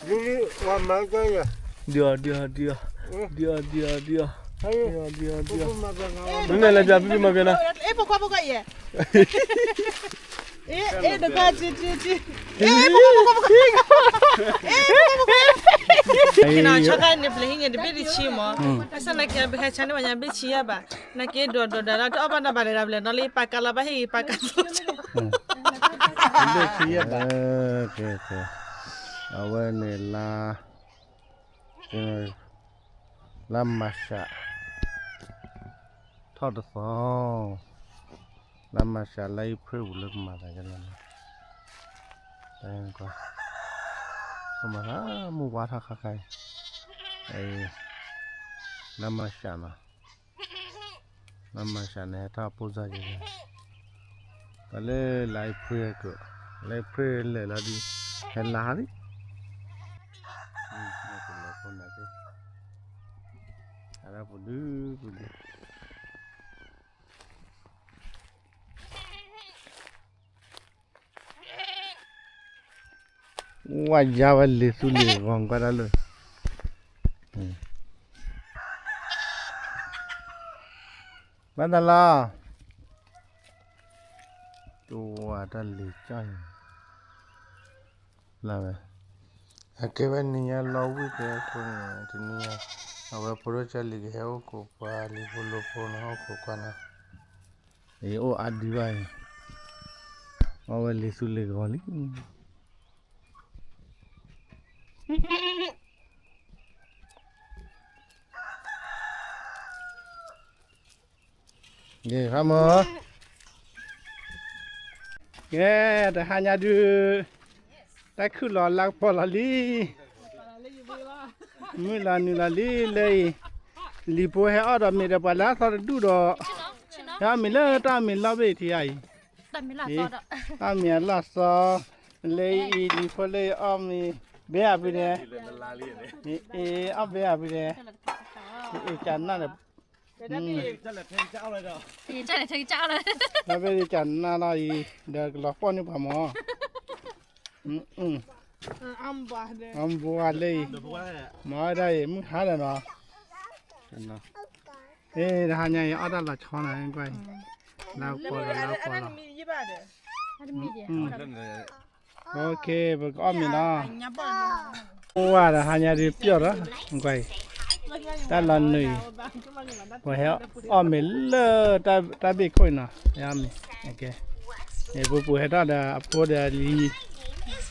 ဒ်အီၤ ဒ်အီၤ ဒ်အီၤ ဒ်အီၤ ဒ်အီၤ ဒ်အီၤ ဒ်အီၤ ဒ်အီၤ ဒ်အီၤ မ့မ့ၢ်လဲၤပၠး ဖံဖံမၤပၠးနၤ အဲ ပကွၢ် ပကွၢ် ယဲ အဲ အဲ တကွၢ် ထံ ထံ ထံ အဲ ပကွၢ် ပကွၢ် ပကွၢ် အဲ ပကွၢ် ပကွၢ် နီၤ ဆီခါန့ၣ် ပျဲဟံၣ်န့ၣ် တဘ့ၣ်တဆံမး အစနာ်က့ ပဟဲဆါန့ၢ်ဘၣ်ညါ ဘ့ၣ်ဆံယဲၢ်ဘၣ် နာ်က့ ဒိးဒိးဒၣ်လၢ တအီၣ်ဘၣ်နီတဘျီဒီး တဘျီနီၤလၢ ပာ်ကါလီၤဘၣ်ဟ့ၣ် ပာ်ကါသိး ဘ့ၣ်ဆံယဲၢ်ဘၣ် အဝဲန့ၣ်လါ လါမၢ်ၡး ထီၣ်တသီ လါမၢ်ၡး လါအ့ဖြ့ၣ်ပူၤလၢကမၤသးဒ်လဲၣ်န့ၣ် ကမၤသး မုၢ်ဝါထီၣ်ခါခါအံၤ လါမၢ်ၡးနီၤ လါမၢ်ၡးန့ၣ် ဟဲထီၣ်ပိၢ်စၢ်က့ၤ ပှၤလၢလါအ့ဖြ့ၣ်က လါအ့ဖြ့ၣ်လဲၤလီၤဒံး ဟဲလါလံ ကလဲၤဖိနၤသ့ အဒၣ်ပူၤဒုပူၤဒု ဝါယါဝဲလံာ်သူလ့ၤဂီၤကွၢ်တၢ်လၢ ဘၣ်သးလီၤ တဝၤတၢ်လံၤကၠီၣ်အံၤ လၢဝဲ အကဲဝဲနံၤညါလီၤဝံၣ်ကဲအဃိန့ၣ် တနံၤညါ အဝဲဖိဒိၣ်ကၢ်လံၤကဟဲအိၣ်ခိးပှၤလံၤဖိလိၤဖိန့ၣ် အိၣ်ခိးကွၢ်နီၤ အံၤအိၣ်အါဒံးဘၣ်အံၤ အီၣ်ဝဲလံာ်သူလ့ၤဂီၤလံ ယဖးမီၤ ကဲ တဟါညါဒုး တၢ်ခုၣ်လီၤလါကပီၤလီၤလံ မုၢ်လီၤနုာ်လီၤလံလၢအံၤ လံာ်ဖိဟဲအီၣ်ဒီးမ့ၤဒီးပှၤလၢအသီတဒူၣ်ဒီး ဟဲအီၣ်မ့ၤလၢတၢ်အီၣ်မ့ၤလီၢ်ဘ့ၣ်ထံအံၤ တၢ်အီၣ်မ့ၤအလီၢ်သီ လၢအံၤလံာ်ဖိလၢအံၤအီၣ်မ့ၤ ဘဲအပူၤန့ၣ် အံၤအီၣ်ဘဲအပူၤန့ၣ် အံၤကနၣ်ဒီး တၢ်ဘဲကနၣ်လီၤအံၤ ဒီးကလီၤပှီၢ်န့ၢ်ပှၤမီၤ အဘိလၢအံၤ မၤဝဲဒၣ်အံၤ မုၢ်ဟါဒီးနီၤ တဟါညါအံၤ အီၣ်တၢ်လီၤဆီနီၤ ကွၢ်အံၤ လါကပီၤလီၤ လါကပီၤလီၤ ပကအီၣ်မ့ၤလီၤ အိၣ်ဝဲဒီးဟါညါဒုးပျီၢ်ဒီး ကွၢ်အံၤ တၢ်လီၤနုာ်အံၤ ပှၤဟဲအီၣ်မ့ၤလၢတၢ်ဘ့ၣ်ခိၣ်အံၤနီၤ ဟဲအီၣ်မ့ၤ ပူၤပူၤဟဲထီၣ်ဒီးအဖိဒီး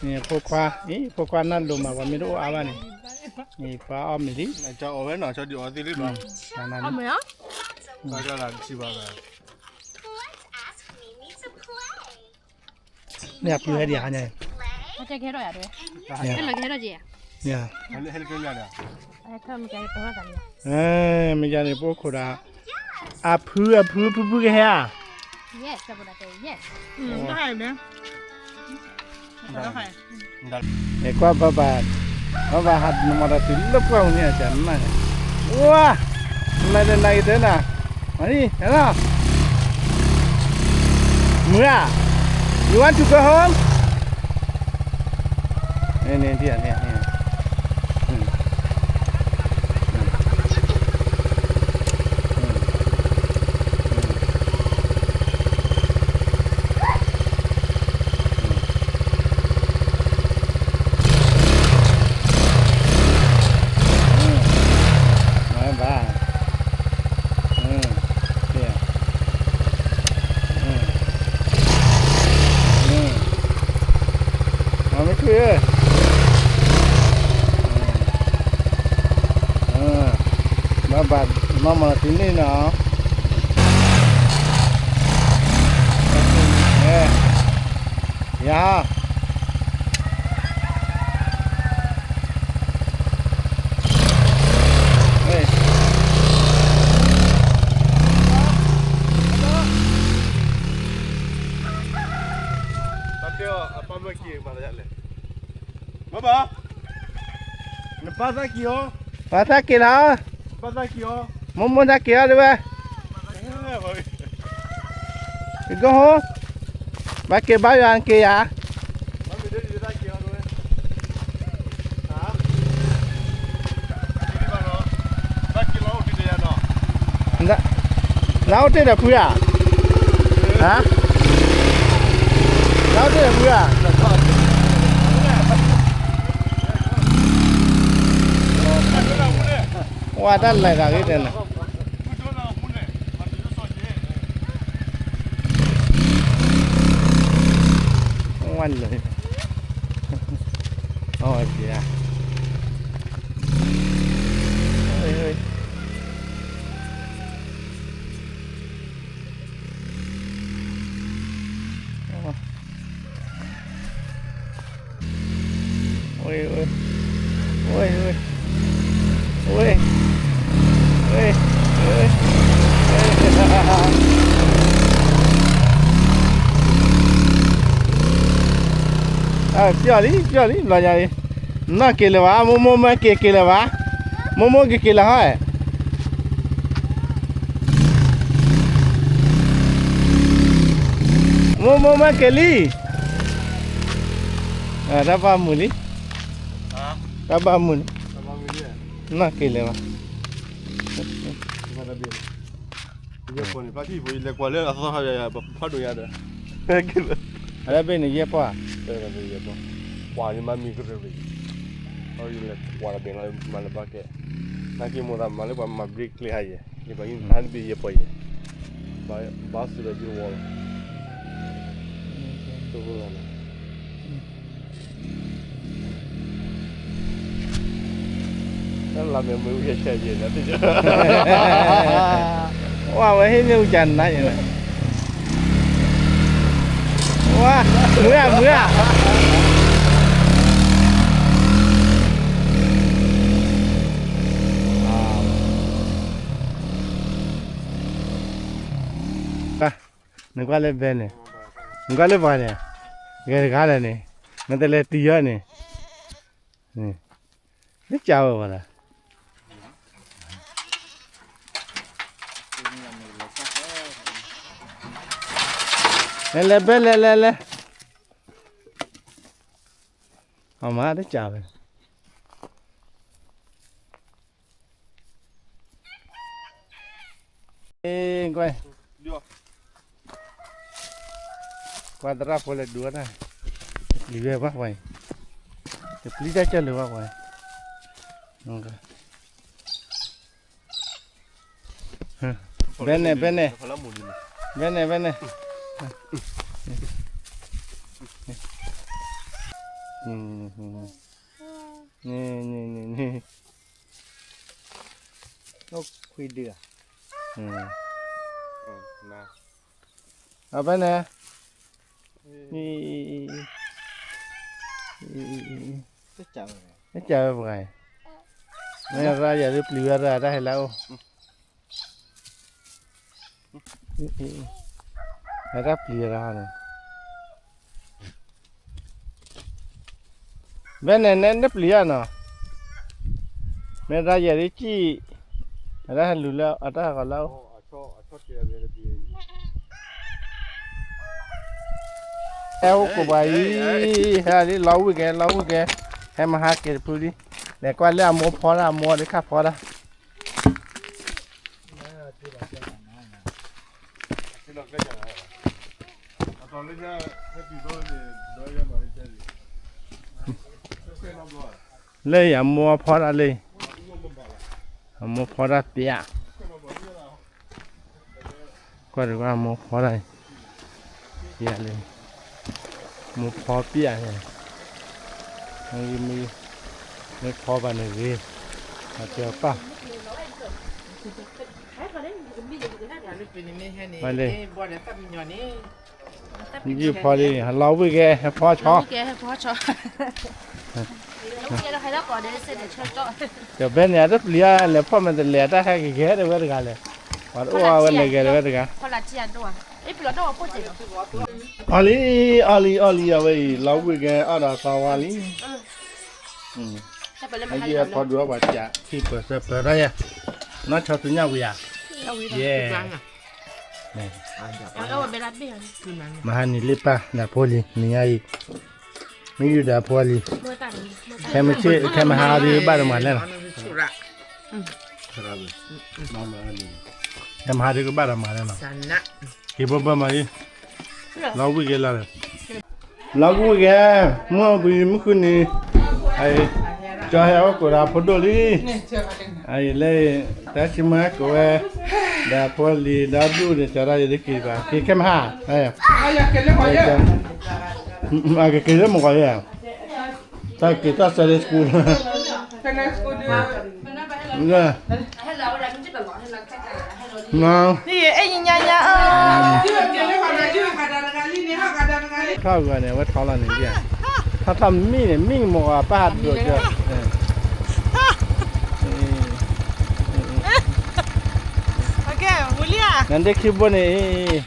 လံၤ ဖိခွါ အံၤ ဖိခွါနၢ်လိၤမး ပှၤမ့ၢ်တအိၣ်အါဘၣ်န့ၣ် အံၤပှၤအီၣ်မ့ၤလံ အဝဲနီၤ ဆီဒုးအီသံလံဘၣ် မ့ၢ်အဖုဟဲဒံးဧါ ဟါညါအံၤ ဟဲလီၤကဟဲထီၣ်က့ၤဧါ မ့ၢ်ယၤန့ၣ် ပအိၣ်ခိးဒီး အဖု အဖု ဖုဖုကဟဲဧါ န့ၣ်ကွၢ်ဘၣ်ဘၣ် ဘၣ်ဘၣ်ဟးနမၤတၢ်တုၤလၢပှၢ်ပူၤန့ၣ် အကနၣ်န့ၣ် ဝါ နၤဒီးနၤဂ့ၤတဲနၤ မၤန့ၣ် ဟဲလီၤ မုၢ်ဧါ you want to go home န့ၣ် န့ၣ် န့ၣ် မၤဘၣ် မၤမ့ၢ်ထွံၣ်ဧၢ ဘၣ်ဘၣ် မၤမၤလီၤတုၤန့ၣ်နီၤ ယၤ ဘၣ်ဘၣ် နဘၣ်သးက့ၤအီၤ ဘၣ်သးက့ၤလီၤ မိၢ်မိၢ်သးက့ၤအီၤတဝဲ ကဟိ ဘၣ်က့ၤဘါယွၤက့ၤယၤ ဘၣ်မ့ၢ်ဒ်ယသးက့ၤအီၤတဝဲ ဟါ တၢ်အိၣ်တ့ၢ်ဒီးဖုဧါ, ဟါ, တၢ်အိၣ်တ့ၢ်ဒီးဖုဧါ, ဝါတၢ်လဲၤတၢ်ဂ့ၤတဲနၤ, ဝါလဲၤ, အဝဲက့ၤဧါ, ဝဲ, ဝဲ, ဝဲ, ဝဲ, ဝဲ, ပျီၢ်လံ ပျီၢ်လံ ဘျီညါလံ, နီၢ်က့ၤလၢၤဘၣ်, မိၢ်မိၢ်မ့ၢ်က့ၤက့ၤလၢၤဘၣ်, မိၢ်မိၢ်က့ၤက့ၤလၢၤဟီ, မိၢ်မိၢ်မ့ၢ်က့ၤလံ, တၢ်ဘၣ်မုာ်လံ, တၢ်ဘၣ်မုာ်လံ, နီၢ်က့ၤလၢၤဘၣ်, ယဲၢ်ပီၢ်န့ၣ် ဖျါထံၣ်ဖိ ယလဲၤကွၢ်လၢအသီခါယၤ ဖးဒိၣ်ယၤဒီး, အဝဲဘ့ၣ်န့ၣ်ယဲၢ်ပီၢ်, ယဲၢ်ပီၢ်, ကွၢ်န့ၣ်မၤမံၤကရၢၢ်ရၢၢ်, အဝဲယလဲၤကွၢ်တဘ့ၣ်လီၤ မၤလၢဘၣ်ကဲ, နာ်က့မိၢ်သးမၤလၢပှၤမၤဘြ့းကျဲဟါယဲၢ်, ယပှၤယုၢ်နဟါတဘ့ၣ်ယဲၢ်ပီၢ်ယဲၢ်, ဘၣ်စၢၤဒီးယဝီၤလီၤ, တိၢ်လီၤန့ၣ် တၢ်လီၤမ့ၢ်မ့ၢ်ဝံၤဆဲးယဲၢ်, ဝါဝဲဟ့ၣ်န့ၢ်ဝံၤကနါယဲၢ်, ဝါ, မုၢ်ဧါ မုၢ်ဧါ, နကွၢ်လၢဘဲန့ၣ်, နကွၢ်လၢပှၤန့ၣ်, ဂဲၤတဂၤလၢာ်န့ၣ်, နတလဲၤတံၤအီၤန့ၣ်, တကးဝဲပှၤလၢ, လဲၤလဲၤဘဲလဲၤလဲၤလဲၤ, အမၤတကးဝဲ ကွၢ်, ကွၢ်သရၣ်ဖိလဲၤဒိးတၢ်, တပျံၤဝဲဘၣ်ပှၤအံၤ, တပျံၤတၢ်ကၢ်လၢၤဘၣ်ပှၤအံၤ, ဘဲန့ၣ် ဘဲန့ၣ်, ဘဲန့ၣ် ဘဲန့ၣ်, န့ၣ်, န့ၣ်, အိၣ်ခွံဒုဧါ, အဘဲန့ၣ်, တကးဝဲပှၤအံၤ, မ့ၢ်ရၣ်ယၤဒုးပျံၤဝဲရၣ်တၢ်ဟဲလၢအအိၣ်, အတၢ်ပျံၤရၣ်န့ၣ် ဘဲန့ၣ်နဲနပျံၤဧါနီၤ, မ့ၢ်တၢ်ယဲၢ်ဒ်ကံၣ်, အတၢ်ဟဲလူၤလၢအတၢ်ဟးဂီၤလၢအိၣ်, ဟဲအိၣ်ကိးပှၤအံၤ, ဟဲလံလီၤဝံၣ်ကဲ လီၤဝံၣ်ကဲ, ဟဲမဟါက့ၤတဖုလံ, လဲၤကွၢ်လၢအမိၢ်ဖီတၢ် အမိၢ်ဒုးခၣ်ဖီတၢ် လၢယမိၢ်ဖီတၢ်လံ, အမိၢ်ဖီတၢ်ပျဲ, ကွၢ်တကွၢ်မိၢ်ဖီတၢ်, ပျဲလံ, မိၢ်ဖီပျဲ, မ့ၢ်, မ့ၢ်ဖီဘၣ်န့ၣ်ဂ့ၤ, အကဲပၢ်, လၢ ယုၢ်ဖီလံ, ဟဲလီၤဝံၣ်ကဲ ဟဲဖီဆီ, ကဘဲန့ၣ် အတပျံၤအါ လဲၤဖီၣ်မ့ၢ်တလဲၤ တၢ်ဟဲကဂဲၤတဝဲတဂၤလဲၣ်, ပှၤတအိၣ်အါဝဲလဲၤဂဲၤတဝဲတဂၤ, အီၣ်လံ, အီၣ်လံ အီၣ်လံ အဝဲအံၤ လီၤဝံၣ်ကဲအီၣ်ဒီးသီဝါလံ, ယဖီဒုးအီၣ်ပှၤစး ထံပၢၢ်စၢပၢၢ်တၢ်ယဲ, နီၢ်ဆီသူညၣ်ဝံၤဧါ, ယဲ မဟါနံၤလံပၢ် နဖိလံၤ နံၤညါအံၤ, မ့ၢ်ယူၢ်ဒီးဖိလံၤ, ခဲမုၢ်ဆ့ၣ် ခဲမုၢ်ဟါဒီး ဘၣ်တမၤလဲၣ်လီၤ, ကမၤဟါဒ်ကဘၣ်ဒီးမၤလၢနီၤ, က့ၤဘၢဘၢမၤလံ, လီၤဝံၣ်က့ၤလီၤ, လီၤဝံၣ်က့ၤ, မုၢ်ပှံၤမုၢ်ဃုနံၤ, ကၠီဟဲအိၣ်ကိးဒီးဖိဒိၣ်လံ, လၢ တၢ်ဆံမၤကိးဝဲ, ဒီးဖိလံၤဒီဒူၣ်န့ၣ် ကၠီဒၣ်ယဲဒ်က့ၤဘၣ် က့ၤခဲမဟါ, ကက့ၤလၢမုၢ်ဂီၤယဲ, တၢ်က့ၤတၢ် Sunday school န့ၣ် အဲၣ်ညါညါ, ထီၣ်ဂီၤန့ၣ် အဝဲထီလီၤန့ၣ်, ထီၣ်ထီၣ်မံန့ၣ် မံမီၤပၢ်ဟးဒိၣ်ကၠီ, နဒ့ခံဘိန့ၣ်,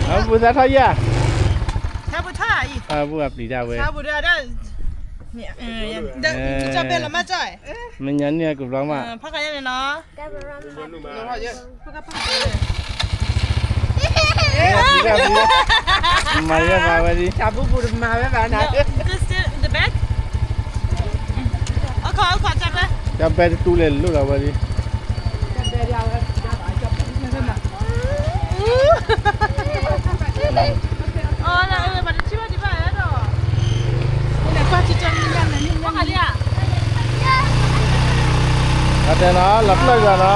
အပူၤသးထီၣ်ယၤ, ပူၤအပျံၤဒၣ်ဝဲ, မ့ၢ်ညါန့ၣ်ကဘျီမး, မၤယဲၢ်မၤဝဲဒ်, တၢ်ဘူပူၤတမၤဝဲဘၣ်နၤ, တၢ်ဘဲတတူၢ်လဲၣ်လိၣ်လီၤဝဲဒ်, အတဲနီၤ လီၤဖျၢၣ်ယွၤနီ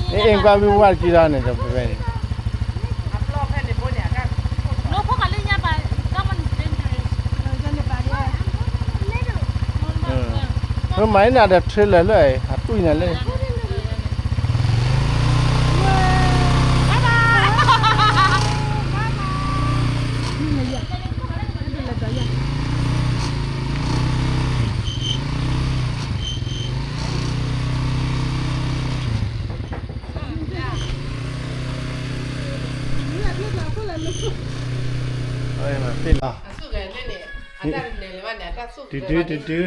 ၤ, အ့ၣ် ကွၢ်ဝံၤဝါတကံဒီးန့ၣ် တပဝဲန့ၣ်, မၤအံၤနၤဒီးထၢလၢာ်လၢာ် အတူၢ်နၤလၢ တုၤတုၤတုၤတုၤ,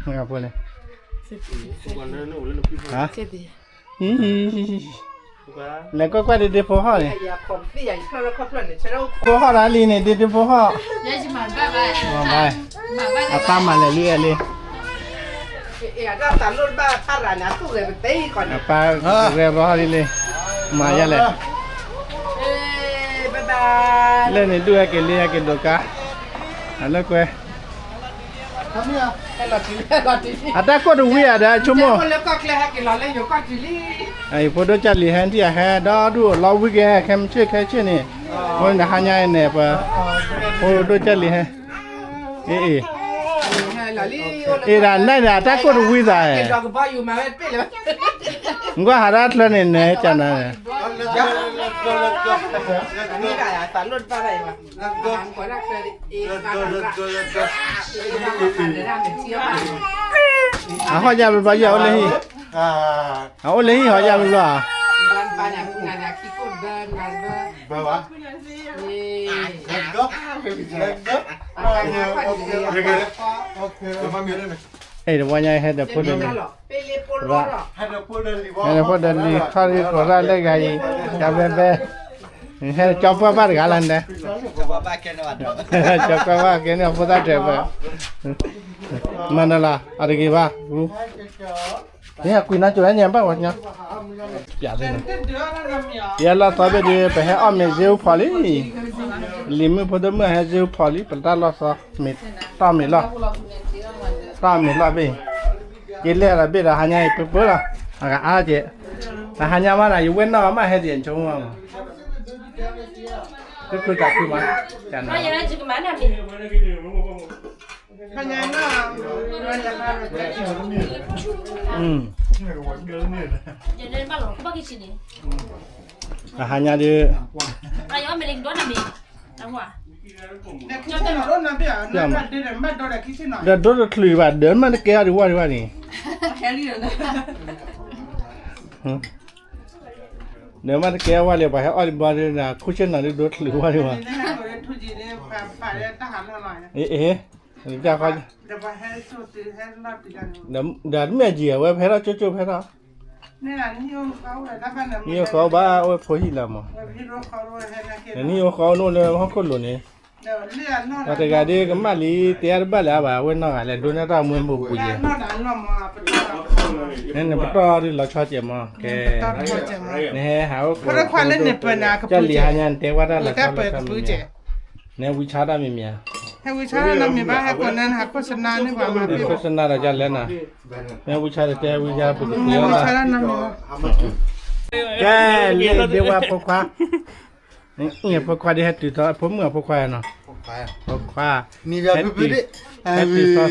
မ့ၢ်အဖိန့ၣ်, လဲၤကွၢ်ကွၢ်ဒ့ဒ့ဖိဟီၣ်န့ၣ်, ဖိဟီၣ်ဒၣ်လံန့ၣ် ဒ့ဒ့ဖိဟီၣ်, အပၢ်မၤလဲၤလံအဲၣ်လံ, အပၢ်ဂဲၤဘျီဟီၣ်လံလံ, မၤယဲလဲၣ်, လၢန့ၣ်ဒူၣ်ဟဲက့ၤလံ ဟဲက့ၤဒိးကါ, အလၢကွဲ အတၢ်ကိၢ်တဝံၤဧါဒီးဆိကမိၣ်, ယဖိဒိၣ်ကၢ်လံၤဟဲထံၣ်အဟဲဒီဒူၣ်လီၤဝံၤက့ၤဟဲခဲမုၢ်ဆ့ၣ်ခဲဆ့ၣ်န့ၣ်, အဃိန့ၣ်ဒီးဟါညါအံၤန့ၣ် ပ ဖိဒိၣ်ကၢ်လံၤဟဲ, အ့ၣ်အ့ၣ်, အ့ၣ်ဒၣ်နၢ်န့ၣ် အတၢ်ကိၢ်တဝံၤသး, ကွၢ်ဟးဒၣ်ချၢန့ၣ် နကနၤန့ၣ် အဟီၣ်ယါ ဘျီဘျီယဲ အိၣ်လၢဟံၣ်, အအိၣ်လၢဟံၣ်ဟီၣ်ယါ ဘျီဘျီဧါ, အဲၣ်တဝီညါဟဲဒီးဖိဒီးလံၤ, ဟဲဒီးဖိဒီးလံၤ ခီၣ်လံကိးရၣ်လၢဂၤအံၤ, ကဘဲဘဲ ဟဲကၠီပှၢ်ဘၣ်တဂၤလၢ်န့ၣ်, ကၠီပှၢ်ဘၣ်ကဲန့ၣ် အဖိသၣ်တြဲၤဘၣ်, မၤနၤလီၤ အတဂ့ၤဘၣ်, မ့ၢ်အကွံာ်နီၤ ကၠိဟဲညါဘၣ်ဝဲညါ, ပျးသ့ၣ်န့ၣ်, ယဲလီၢ်သီဘ့ၣ်ဒီး ပဟဲအီၣ်မ့ၤစ့အူဖီၣ်လံ, လံၤမုၣ်ဖိဒိၣ်မုၣ်ဟဲစ့အူဖီၣ်လံ ပတၢ်လီၢ်သီ, မ့ၢ်တီၢ်မ့ၤလီၢ်, တီၢ်မ့ၤလီၢ်ဘ့ၣ်, က့ၤလဲၤဒီးဘ့ၣ်ဒီး ဟါညါအံၤပၢပၢလီၤ, အကအါက့ၤ, တဟါညါမးန့ၣ် ယဝဲၢ်နီၢ်မး ဟဲဒံးဆိကမိၣ်မး, တခုတခုမး, တနၤ အဟါညါဒီး, ဒီးဒိတချုးဘၣ် ဒီးမ့ၢ်တကဲအီၤဒံးဝဲဒံးဝဲန့ၣ်, ဒီးမ့ၢ်တကဲအီၤဝဲလံ ပှၤဟဲအီၣ်ဒံးဘျီဒီး ခိၣ်ဆ့ၣ်နီၤဒ်ဒိတချုးဝဲဒံးဝဲ, အ့ၣ်, တၢ်ခီ ဒီးမ့ၢ်အယံၤအဝဲဖဲထီၣ်ကၠိကၠိဖဲထီၣ်, နံၣ်အိၣ်ဃီဘၣ် အိၣ်ဖိဟံၣ်လၢမး, နံၣ်အိၣ်ဃီအိၣ်နအိၣ်လၢဟီၣ်ခိၣ်လိၤန့ၣ်, ပှၤတဂၤဒ်ကမၣ်လံ တဲအါတဘၣ်လၢၤဘၣ် အဝဲနီၢ်ဂၤလဲၣ် ဒိးန့ၢ်တၢ်မူပူၤယဲၢ်, နပတီၢ်ဒ်လီၤဆီကဲမး, ကဲ, နဟဲဟးအိၣ်ခိးလၢန့ၣ်ပၢၢ်န့ၣ် ကၠီလံၤဟါညါ နတဲဝဲတၢ်လီၤဆီလီၤဆီမံၤမံၤ, နဟဲဝံဆါတၢ်မံၤမံၤဧါ, ဟဲဝံဆါတၢ်နီတမံၤဘၣ် ဟဲကိးနၤ နဟးခိၣ်စနါန့ၣ်ဘၣ်မး, ခိၣ်စနါဒီးကၠီလဲၣ်နၤ, နဟဲဝံဆါတတဲဝံဆါပူၤတပူၤ, ကဲ, လၢဒ့ဝဲဖိခွါ ဖိခွါဒ်ဟဲတုၤသီ ဖိမုၣ်အဖိခွါနီၤ, ဖိခွါ, ဟဲတုၤသီသီလၢ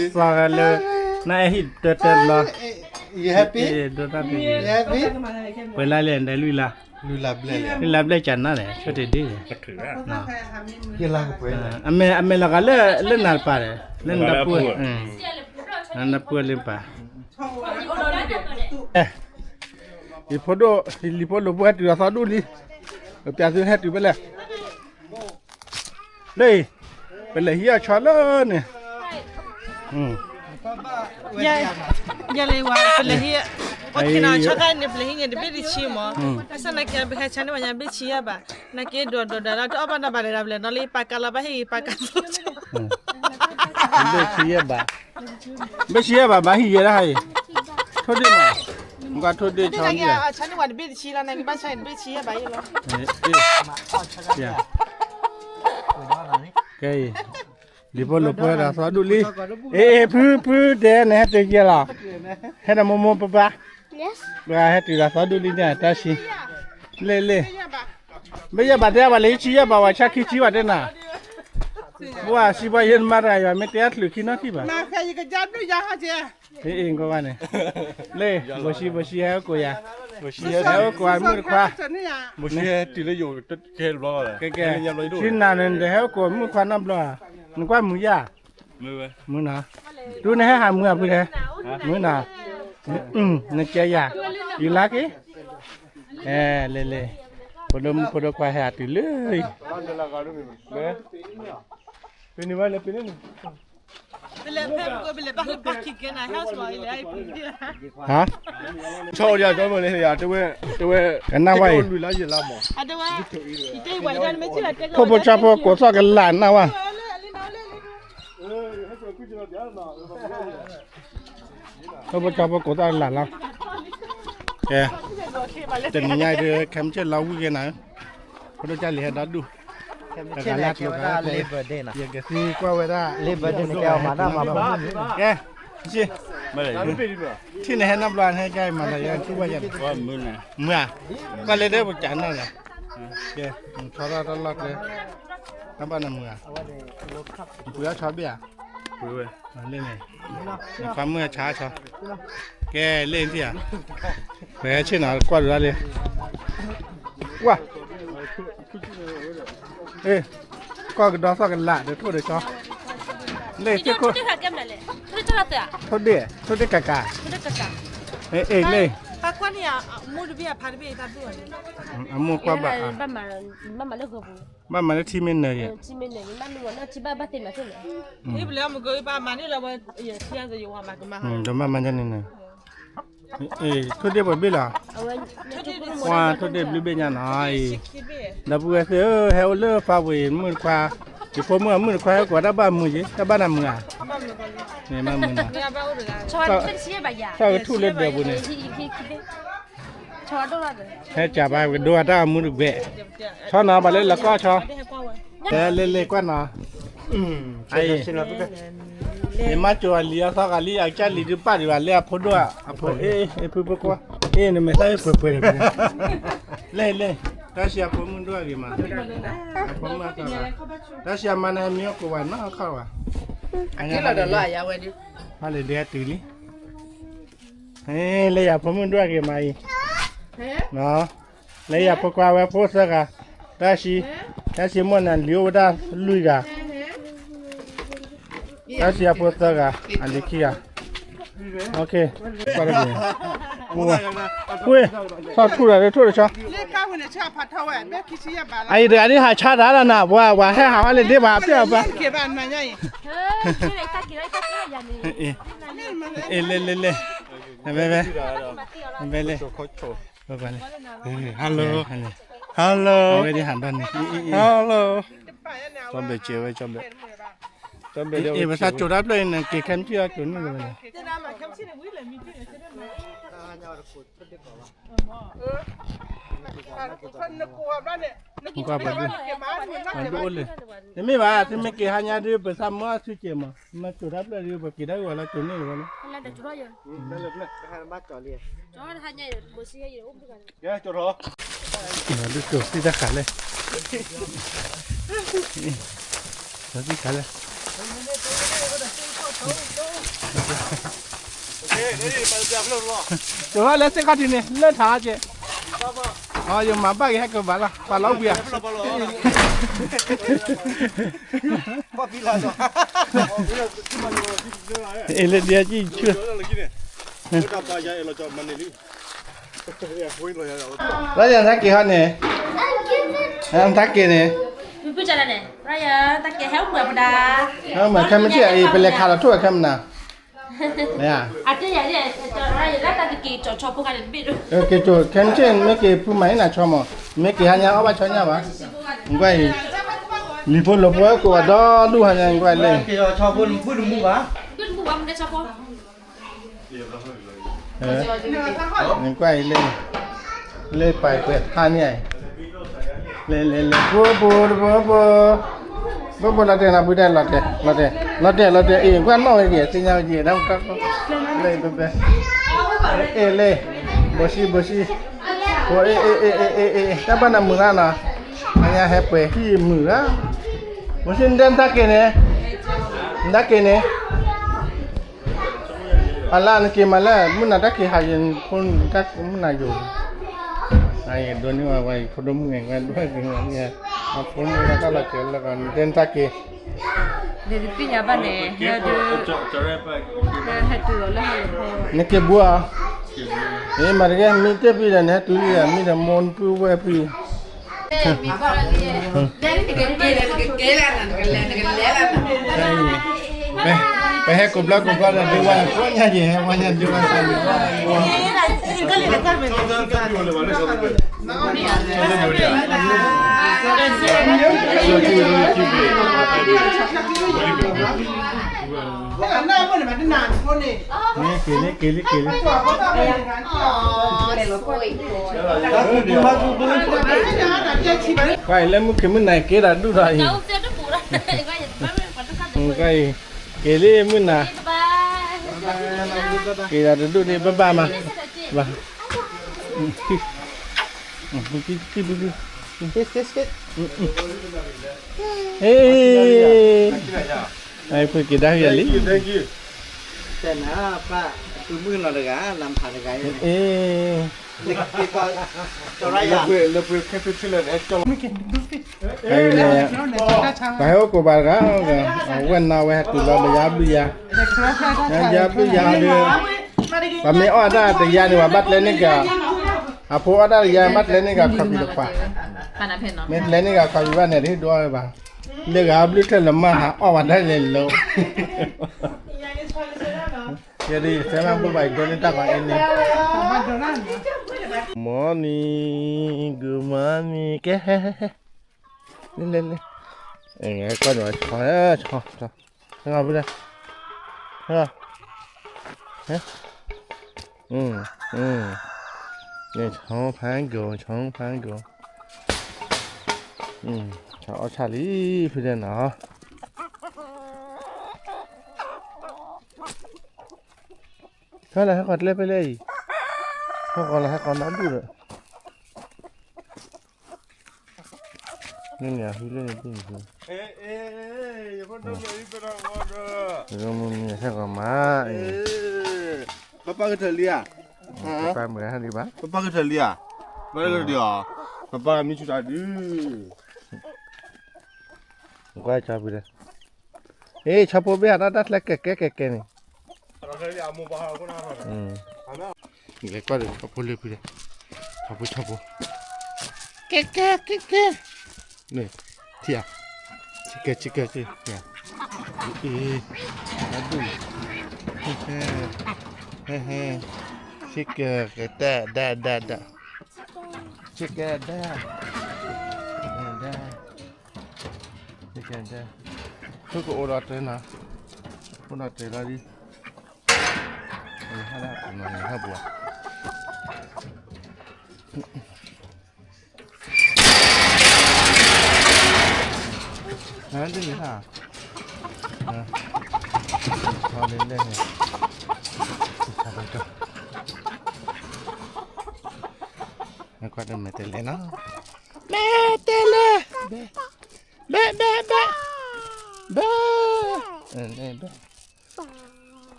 နအဲၣ်ဟံၣ်တၢတၢလီၤ, ဒိၣ်တၢ်တဂ့ၤ, ပှဲၤလါလဲၣ် နတဲလွံၢ်လါ, လွံၢ်လါဘျဲၣ်လံ, ဆိတ့ၢ်ဒ်, အမဲာ်လီၤဂာ်လၢ လၢနၤတပၤဒီး လၢနတပူၤ, နတပူၤလၢပၤ ယဖိဒိၣ် လံၤဖိလိာ်ဖိဟဲတုၤဒီးသီဒူၣ်လံ, ပျးသုဟဲတုၤဖဲလဲၣ်, လၢအံၤ, ပလဲၤဟံးအဆီလၢန့ၣ်, ယလဲၤဝဲ ပလဲၤဟံး, ပှၤက့ၤနီၤဆီခါန့ၣ် ပလဲၤဟံးန့ၣ်တဘ့ၣ်တဆံမး, အဆၣ်နာ်က့ ပဟဲဆါန့ၢ်ဝဲညါဘ့ၣ်ဆံယဲၢ်ဘး, နာ်က့ဒိးဒိးဒၣ်လီၤ တအီၣ်ဘၣ်နီၤဘၣ်တဂၤဘျဲၣ်နီၤလၢပာ်ကါလီၤဘၣ်ဟ့ၣ်ဂ့ၤပာ်ကါ, ဘ့ၣ်ဆံယဲၢ်ဘး, ဘ့ၣ်ဆံယဲၢ်ဘး ဘၣ်ဟံးယဲၢ်ဒၣ်ဟါအံၤ, ထိၣ်ဒ့ၣ်မး, နကွၢ်ထိၣ်ဒ့ၣ်ဆီလံ, ဆါန့ၢ်ဝဲတဘ့ၣ်တဆံလီၤ နာ်က့ဘၣ်ဆါန့ၢ်တဘ့ၣ်ဆံယဲၢ်ဘးအံၤလီၤ, ကဲအံၤ, လံၤဖိလိာ်ဖိဒီးသီဒူၣ်လံ, အ့ ဖု ဖုတဲနဟဲတုၤကဲလီၤ, ဟဲဒီးမိၢ်မိၢ်ပၢ်ပၢ်, ပှၤဟဲတုၤဒီးသီဒူၣ်လံန့ၣ် တၢ်ဆံ, လ့လ့, မ့ၢ်ယဲၢ်ဘးတဲဘၣ်လၢဟံးဆံယဲၢ်ဘး ဝဲဆါခံဆံဘၣ်တဲနၤ, ပှၤစံးပှၤယဲၢ်နမါတဂၤယွၤ မ့ၢ်တဲအချုးခံနီတထံၣ်ဘၣ်, အ့ အ့ ကဘၣ်န့ၣ်, လ့ ဘိၣ်ဆံ ဘိၣ်ဆံဟဲအိၣ်ကိးယၤ, ဟဲအိၣ်ကိးမုၣ်တခွါ, ဘိၣ်ဆံဟဲတုၤလၢယိၤ, ကဲ, ကဲ, ဆံနၤန့ၣ် နတဟဲအိၣ်ကိးမုၣ်ခွါနီတဘျီဧါ, နကွၢ်မုာ်ယၤ, မုာ်နီၤ, တုၤနဟဲဟးမုာ်အဖုထဲ, မုာ်နီၤ, နကဲယၤ, ယလါက့ၤ, အဲ လ့လ့, ဖိဒိၣ်မုၣ်ဖိဒိၣ်ခွါဟဲဟးတုၤလၢ ပန့ၢ်ဘၣ်လၢပန့ၢ်န့ၣ်, ဟါ, ဆီဒီး တဲဝဲ, တဲဝဲ, ကနၣ်ဝဲအံၤ, ထိၣ်ဖိဆီဖိကိးသီၣ်ကလးနၢ်ဝဲ, ထိၣ်ဖိဆီဖိကိးသီၣ်ကလးလီၤ, ကဲ, တနံၤညါအံၤဒ် ခဲမုၢ်ဆ့ၣ်လီၤဝံၣ်က့ၤနၤ, ဖိဒိၣ်ကၢ်လံၤဟဲဒီဒူၣ်, တဂၤလၢကျိၤဂၤလၢကျိၤ, ယကသံကွၢ်ဝဲဒၣ်, ကဲ, ထံၣ်န့ၣ်ဟဲနီတဘျီ နဟဲကါအံၤမၤသးယဲၢ်ထံၣ်ဘၣ်ယဲၢ်, မုာ်ဧါ, ကွၢ်လၢဒဲပကးနီၢ်လဲၣ်, ကဲ, ဆီထီၣ်တၢ်လီၢ်ကျဲ, တၢ်ဘၣ်နမုာ်ဧါ, ပှ့ၤအီၣ်ဆီဘ့ၣ်ဧါ, လ့ၣ်န့ၣ်, နခွါမုၣ်အဆါဆီ, ကဲလ့ၣ်နထံၣ်ဧါ, ပှဲၤဆ့ၣ်နီၤကွၢ်ဒိးဒၣ်လံ, ကွၢ် ကီၢ်ကဒီသီၣ်ကလးဒီးထိၣ်ဒီးဆီ, လ့ၣ်သ့ၣ်ခိၣ်, ထိၣ်ဒ့ၣ်, ထိၣ်ဒ့ၣ်ကကး, အ့ၣ်လ့ၣ်, အမိၢ်ကွၢ်ဘၣ်, ဘၣ်မၤလၢထံမ့ၢ်နၢၤယဲၢ်, ဒီးဘၣ်မၤန့ၢ်နၢၤ, ထိၣ်ဒ့ၣ်ပှဲၤဘ့ၣ်လီၤ, ထိၣ်ဒ့ၣ်ဘျုးဘ့ၣ်ညါနီၤအံၤ, ဒီပုၢ်ဝဲၢ်သ့ၣ်ဧၢ, ဟဲအိၣ်လၢဖးဝ့ၤမုၣ်တခွါ, ယဖိမုၣ်အမုၣ်တခွါဟဲကိးတၢ်ဘၣ်မုာ်က့ၤ, တၢ်ဘၣ်နၤမုာ်ဧါ, မုာ်နီၤ, သီၣ်ကထူၣ်လၢဒၢးပူၤန့ၣ်, ဟဲကးဘၣ် ပကဒိအတၢ်အမူတဘဲၣ်, ဆီနီၤ ပှၤလၢလီၤကီၢ်ဆီ, တဲလ့လ့ကွၢ်နီၤ, ယမါကိၤအလံၤအသီဂၤလံ အကစၢ်လံၤဒုးပာ်ဒံးဘၣ်လၢအဖိဒိၣ်ဧါ, အဖိအ့ၣ် အ့ၣ်ဖုဖိခွါ, အ့ၣ် နမဲာ်သၣ်အ့ၣ်ပှဲၤပှဲၤန့ၣ်, လ့လ့, တၢ်ဆံးအဖိမုၣ်ဒိၣ်အဂ့ၤမး, အဖိမုၣ်အသီဂၤ, တၢ်ဆံးအမါန့ၣ်မ့ၢ်အကိးဝဲနီၢ်ခီၣ်ဝဲ, ဟါလ့ၤဒဲတုၤလံ လၢယဖိမုၣ်ဒိၣ်အဂ့ၤမးအံၤ, လၢယဖိခွါဝဲဖိသၢဂၤ, တၢ်ဆံ, တၢ်ဆံမိၢ်နၤလံၤအိၣ်ဝဲဒၣ်လွံၢ်ဂၤ, တၢ်ဆံအဖိသၢဂၤ, အလံၤခံဂၤ, ကွၢ်တဂ့ၤ, ပှ့ၤ, ဆီၣ်ထူၣ်ဒီးထိၣ်တဆီ, အအံၤတဂၤဒ်ဟးဆါတၢ်လီၤနၤ, ပှၤ ပှၤဟဲဟးဝဲလၢဒ့ပှၤပျဲၢ်အပၢ် လ့လ့လ့, ဝဲဝဲ, ဝဲလ့, hello, hello, hello, ကၠီဘဲးကဲဝဲ ကၠီဘဲး, ကၠီဘဲးဒီး အ့ၣ် ပသးကၠိၤတၢ်ဖျၢၣ်အံၤန့ၣ် က့ၤခဲမုၢ်ဆ့ၣ်အကၠိၤန့ၢ်ဝဲန့ၣ်, နကွၢ်ပှၤဒိၣ်, ပှၤဒိၣ်အိၣ်လၢ, တမ့ၢ်ဘၣ် သုမ့ၢ်က့ၤဟါညါဒုး ပသးမၢအီၣ်ဆူၣ်ကဲမး မ့ၢ်ကၠိၤတၢ်ဖျၢၣ်ဒုး ပက့ၤတၢ်ဂ့ၢ်ဝဲလၢကၠိၤန့ၢ်ဝဲန့ၣ်, ဒုးကၠိၤသံတၢ်ဃာ်လဲၣ်, ကၠိၤသံတၢ်ဃာ်လဲၣ် ကၠိၤထီၣ်လၢစ့ၢ်ကီးထံန့ၣ် လၢထါကဲ, ယမၤဘၣ်က့ၤဟဲကဘၣ်လီၤ ပာ်လီၤဝံၤဧါ, အ့ၣ် လၢဒ်အကံၢ်ဆူၣ်, လၢယၤနက့ၤဟီန့ၣ်, နက့ၤန့ၣ်, ဟဲခဲမုၢ်ဆ့ၣ်အံၤ ပလဲၤခးလီၤထိၣ်ဝဲခဲမုၢ်နၤ, က့ၤကၠိၤခဲမုၢ်ဆ့ၣ် မ့ၢ်က့ၤဖုမၤအ့ၣ်နၤဆီမး, မ့ၢ်က့ၤဟါညါအီၣ်ဘၣ်ဆီညၣ်ဘၣ်, နကွၢ်အံၤ, လံၤဖိလီၤဖိကိးဘၣ်ဒီဒူၣ်ဟါညါ နကွၢ်လၢ နကွၢ်အံၤလၢ, လၢပာ်ကွဲးထါန့ၣ်, လဲၤလဲၤလဲၤ ဖိဖိတဖိဖိ, ဖိဖိလီၤတဲာ်နၤ ဖုတဲ လီၤတဲာ် လီၤတဲာ် လီၤတဲာ် လီၤတဲာ် အ့ၣ် ကွၢ်နီၣ်ဝဲက့ၤ သ့ၣ်ညါဝဲက့ၤ ဒၣ်ကီၢ် လၢပပ, အ့ၣ်လၢ, ဘိၣ်ဆံဘိၣ်ဆံ, ဖိအ့ၣ်အ့ၣ်အ့ၣ်အ့ၣ်အ့ၣ်အ့ၣ် တၢ်ဘၣ်နၤမုာ်ဂၤနီၤ, အညါဟဲပှဲၤဟံၣ်မုာ်ဂၤ, ဘိၣ်ဆံ နတဲနတၢ်က့ၤန့ၣ်, နတၢ်က့ၤန့ၣ် အလၢနက့ၤမးလၢ မုၢ်နၤတၢ်က့ၤဟးယံၤ ဖိမုၢ်နၤယိာ်, အဒိးန့ၢ်ဝဲဝဲ ဖိဒိၣ်မုၣ်ဂဲၤဝဲဒိၣ်က့ၤဝဲန့ၣ်, အဖိမုၣ်တၢ်လီၤက့ၤလၢကီး နတဲနတၢ်က့ၤ, နသ့ၣ်ညါဘၣ်န့ၣ်, ဟဲတုၤလီၤလၢဟဲလီၤ, နက့ၤဘူးဧါ, မ့ၢ်မၤတကဲ မ့ၢ်တ့ၢ်ဖံဒီး နဟဲတုၤလံ မ့ၢ်ဒီးမိၢ်နပုၢ်ဝဲၢ်ဖံ ပဟဲကိးဘျီကိးဘျီဒီး ဒုးဝဲကိးညါယဲၢ် ဟဲဝဲညါဒုးဝဲ က့ၤလံ က့ၤလံ က့ၤလံ ကွၢ်အံၤလၢမုၢ်ခံမုၢ်နၤ က့ၤတၢ်ဒူၣ်ဒီးအံၤ, က့ၤလံမုၢ်နၤ, က့ၤတၢ်တဒူၣ်ဒံး ဘၣ်ဘၣ်မး, ဘၣ်, အ့ၣ် ဖုက့ၤဒါဟံၣ်လံ, ပှၤဟဲအိၣ်ကိးဘၣ်တဂၤ, အဝဲနၤဝဲဟဲတုၤလီၤဒီးယါဘျုးယါ, ယါဘျုးယါဒီး, ပှၤမ့ၢ်အီၣ်တၢ်တယါန့ၣ် ပှၤဘၣ်ကျဲန့ၢ်က့ၤ, အဖိအီၣ်တၢ်တယါ ဘၣ်ကျဲန့ၢ်က့ၤခီၣ်ဖံးတခွး, မ့ၢ်ကျဲန့ၢ်က့ၤခီၣ်ဖံးဘၣ်န့ၣ် တဟ့ၣ်ဒိးဝဲဘၣ်, လၢဂၤဘျုးထဲလၢမၤဟးအီၣ်ဝဲဒၣ်လဲၤလိၤ ယဲဒၣ်ယသဲမးဘိးဘၣ်ယဒိးန့ၢ်တၢ်ပှၤအဲၣ်န့ၣ်, morning, good morning, ကဲ, လဲၤလဲၤလဲၤ, ကီၢ်န့ၣ် ဆီ, ဆီ, ဆီ, ဟဲ, ဟဲ, ဟဲ, ဆီဖးကိၤ, ဆီဖးကိၤ, ဆီအီၣ်ဆၣ်လံ, ဖုတဲနီၤ ဟဲလီၤ ဟဲဃီၤကျဲဖဲလဲၣ်အံၤ, ဟဲဃီၤလီၤ ဟဲဃီၤနီၢ်ဒူၣ်ဒီး, န့ၣ်န့ၣ် အဟံးလၢန့ၣ်တ့ၢ်န့ၣ်, မ့ၢ်ဟဲဃီၤမး, ပပၢ်ကထၢၣ်လံဧါ, ပပၢ်မုၢ်ဟဲလံဘၣ်, ပပၢ်ကထၢၣ်လံဧါ, ပပၢ်ကထၢၣ်လံဧါ, ပပၢ်မံဆူၣ်တၢ်ဒုး ကွၢ်ဆီဖုဒီး, အ့ၣ် ဆီဖိဘ့ၣ်ဟးတၢ်တၢ်ချၢကဲကဲကဲကဲန့ၣ်, လဲၤကွၢ်ဒီးဆီဖိလၢဖုဒီး, ဆီဖိဆီဖိ, ကဲကဲကဲကဲ, န့ၣ်, ထံဧါ, ဆံကဲဆံကဲဆံ, အ့ၣ်, ဟဲဟဲ, ဆံကဲကဲတၢ်ဒၣ်ဒၣ်ဒၣ်, ဆံကဲဒၣ်, ဒၣ် ယဲဒဲ, ဖုကအိၣ်ဒီးတၢ်နီၤ, အိၣ်ဒီးတၢ်လီၤဒ်, ဟဲဒၣ်နီၤ ဟဲပူၤ, ဟဲဒ်န့ၣ်ဟါ, ဟဲ, ဟဲလဲၣ်, ဟဲကွၢ်တၢ်မဲာ်တဲလဲၣ်နီၤ, မဲာ်တဲလဲၣ်, ဘဲ, ဘဲ, ဘဲ, ဘဲ, ဘဲ, ဘဲ, ဘ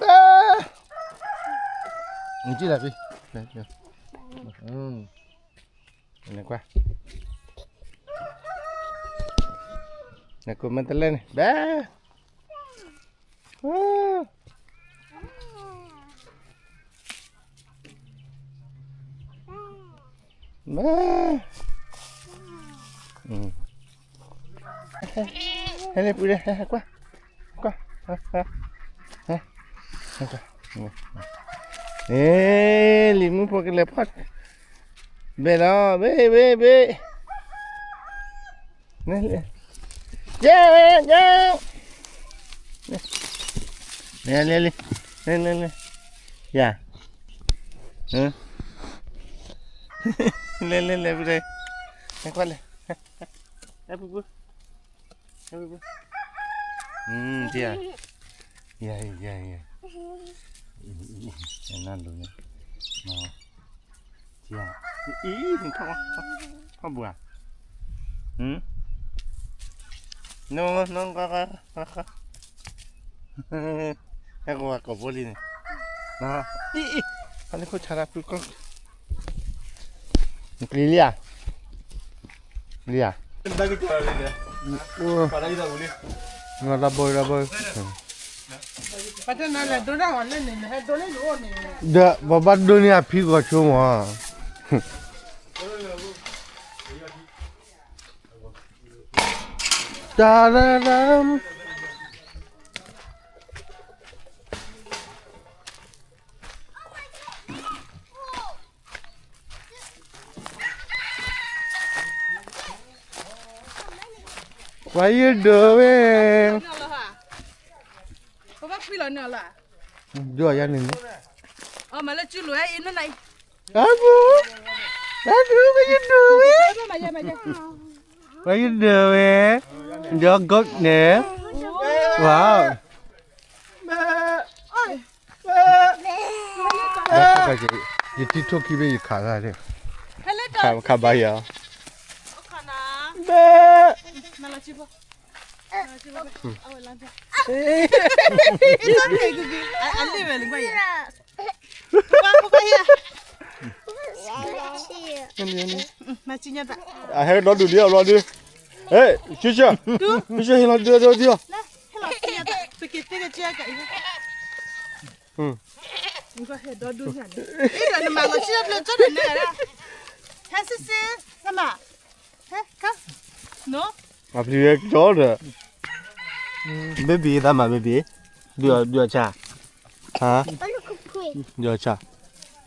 ဲ, နကြည့်လာပြီ, နကွၢ်, နကွၢ်မဲာ်တဲလဲၣ်န့ၣ်, ဘဲ, ဘဲ, ဟဲလၢပူၤဒီး ဟဲကွၢ်, ကွၢ်, ဟဲ, ဟဲကွၢ်, လံာ်မူဖိကလဲၤဖီၣ်, ဘဲလီၤ, ဘဲ, ဘဲ, ဘဲ, ယဲ, ယဲ, လဲၤလံ, လဲၤလံ, လဲၤလံ, ယၤ, လဲၤလံ, လဲၤပူၤဒီး, ဟဲကွၢ်လဲၣ်, ဟဲပူၤပူၤ, ဟဲပူၤပူၤ, ယၤ, ယၤ, ယၤ, နလိၤန့ၣ်, အံၤ, ထီၣ်ဘှၤ, န, န, ဟဲကဝၤကိးဘိလံန့ၣ်, အံၤ, အံၤ, ဟဲလၢခိၣ်ဆါတၢ်ဖုကီၢ်, ပျံၤလံဧါ, ပျံၤဧါ, တၢ်ဘိ, တၢ်ဘိ, ဒီးပဘၣ်ဒိန့ၢ်အဖံဂီၤဆိမး, တၢ်, ပှၤယဒိဝဲ, ဒိယၤန့ၣ်န့ၣ်, အပူၤ, အပူၤ ပှၤယဒိဝဲ, ပှၤယဒိဝဲ, ဒီးကီးန့ၣ်, ဝါ ယထံၣ်ထိၣ်ခံဘ့ၣ်ယခးသး, ခးဘါယၤ, အဟဲကဒီဒူၣ်ဒံးအဘျီဒုး, ဟဲ, ဆူၣ်ဆူၣ်, ဆူၣ်ဆူၣ်ဟ့ၣ်လီၤဒုးဒုးဒုး, ဟဲ, မၤပျံၤဝဲကၠီဒီး, baby သးမၤ baby, ဒုးအီၤဆၣ်, ဟါ, ဒုးအီၤဆၣ်,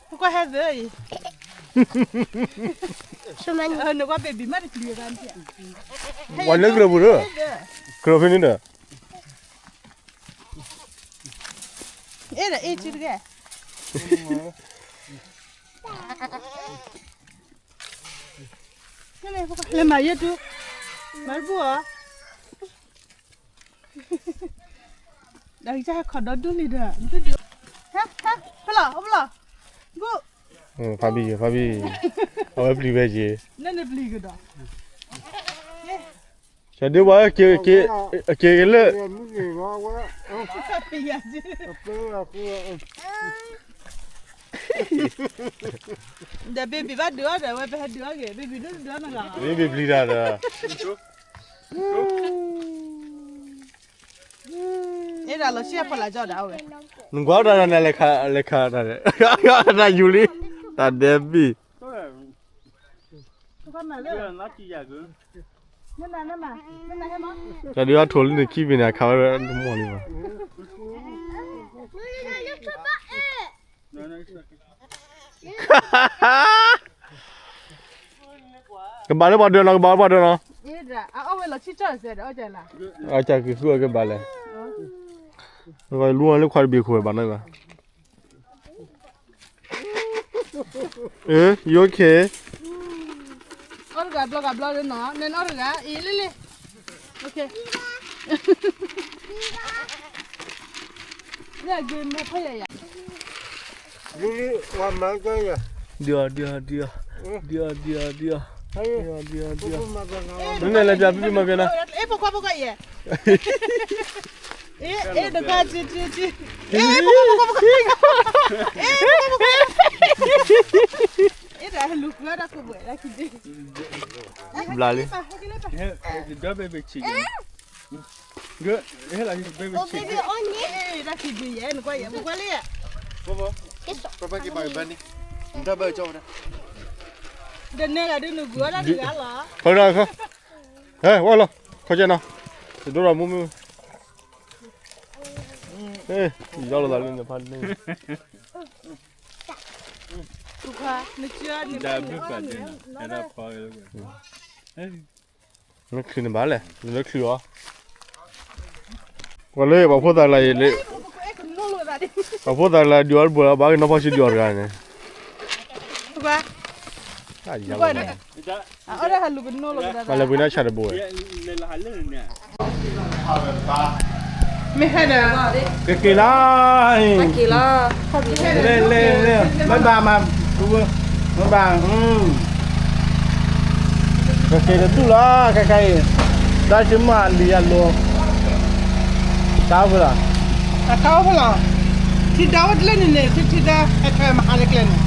ပှၤလၢကရၢၢ်ပူၤဒီး, ကရၢၢ်ဖဲန့ၣ်ဒီး အဲၣ်ဒိးအ့ၣ်က့ၤတက့ၢ်, လဲၤမၤယဲၢ်တူ, မၤတဘူၣ်အီၤ, ဒီးကစၢ်ဟဲခီဒီဒူၣ်လံဒီး, ဟဲ, ဟဲ, ဖဲလီၤ, အိၣ်ဖဲလီၤ, ဘူၣ်, ဖးဘံၣ်, ဖးဘံၣ်, အဝဲပျံၤဝဲက့ၤ, နနပျံၤကဒီး, ကဒုးဝဲ, က့ၤလၢ, ဒီး baby ဘၣ်ဒုးအီၤဒီး အဝဲပဟဲဒုးအီၤက့ၤ baby ဒုးဒုးအီၤနဂၤ, baby ပျံၤတၢ်ဒီး, အဲၣ်ဒိးလီၤဆံၣ်အဖီလာ်ကၠီဒီးအဝဲ, နကွၢ်တၢ်ဒီးနလဲၤခး, လဲၤခးတၢ်ဒီး, တၢ်ယူၤလံ, တၢ်ဒဲးဘံၣ် တၢ်ဒုးအီၤထိၣ်လံန့ၣ် ခံဘ့ၣ်န့ၣ် အခးဝဲဒၣ်တမီၢ်လံဘၣ်. ကဘၣ်လၢပှၤဒၢးနီၤ, ကဘၣ်လၢပှၤဒၢးနီၤ. အအီၣ်ဝဲလီၤဆံၣ်ကၠီၣ်စဲးဒီးအီၣ်ကၢ်လၢ်, အကၢ်က့ၤဃုအီၣ်က့ၤဘၣ်လဲၣ်, လူအီၤလၢခွါတဘ့ၣ်ခိၣ်ဝဲဘၣ်နီၤဘၣ်, အၢ you okay? အီၣ်တဂၤဘျီဂၤဘျီလၢနီၤ နဲနအီၣ်တဂၤ အံၤလံလံ, okay. လၢအဂ့ၤမ့ၢ်ဖဲယၤယၤ ဒုးအီၤ ဒုးအီၤ ဒုးအီၤ, ဒုးအီၤ ဒုးအီၤ ဒုးအီၤ, ဒုးအီၤ ဒုးအီၤ, ဒုးအီၤ, နလဲၤပျးဖံဖံမၤကဲနၤ, အဲ ဖိခွါ ဖိခွါယဲ, အဲ အဲ တကါ ကံ ကံ ကံ, အဲ ဖိခွါ ဖိခွါ ဖိခွါ, အဲ ဖိခွါ ဖိခွါ, အဲ တၢ်လူၤကွၢ်တၢ်ခိၣ်ဘှဲး တၢ်ခံဒု, ဘျါလံ, ဒီဘ့ၣ်ဘ့ၣ်ဆံး Good. Hela baby chicken. Papa ke pa bani. Nda ba chawda. ဒီးနဲဂၤဒုးနဂုၤအီၣ်တၢ်တဂၤလီၤ. ခီ, ဟဲ ဝဲလီၤ, ခီကဲနီၤ, တဒိၣ်ဒီးမူမုၢ်, ဟဲ, ယီၢ်လီၤသးလၢနဖးန့ၣ်, နချုးန့ၣ်ဘၣ်လဲၣ်, နလၢချုးအီၤ, ပှၤလၢပှၤဖိသၣ်လၢယလဲၣ်, ပှၤဖိသၣ်လၢဒုးအီၤတဘိလၢ ဘၣ်ကနီၤဖီဆံဒုးအီၤတဂၤန့ၣ်, ပှၤလဲၤပှ့ၤန့ၢ်ဆၣ်တဘိဝဲ, မ့ၢ်ဟဲဒီး, ကက့ၤလီၤ, လဲၤလဲၤလဲၤ, ဘၣ်ဘၣ်မး, ဘၣ်ဘၣ်, ကက့ၤတဒူၣ်လီၤ, ခဲခါအံၤ, တၢ်ဆ့မးလံအလိၤ, တၢ်အိၣ်ဖဲလီၤ, တၢ်အိၣ်ဖဲလီၤ, ထံဒၢဝဲတလၢန့ၣ်န့ၣ် ထံထံဒၢ ဟဲထွဲမဟါလၢကျဲန့ၣ်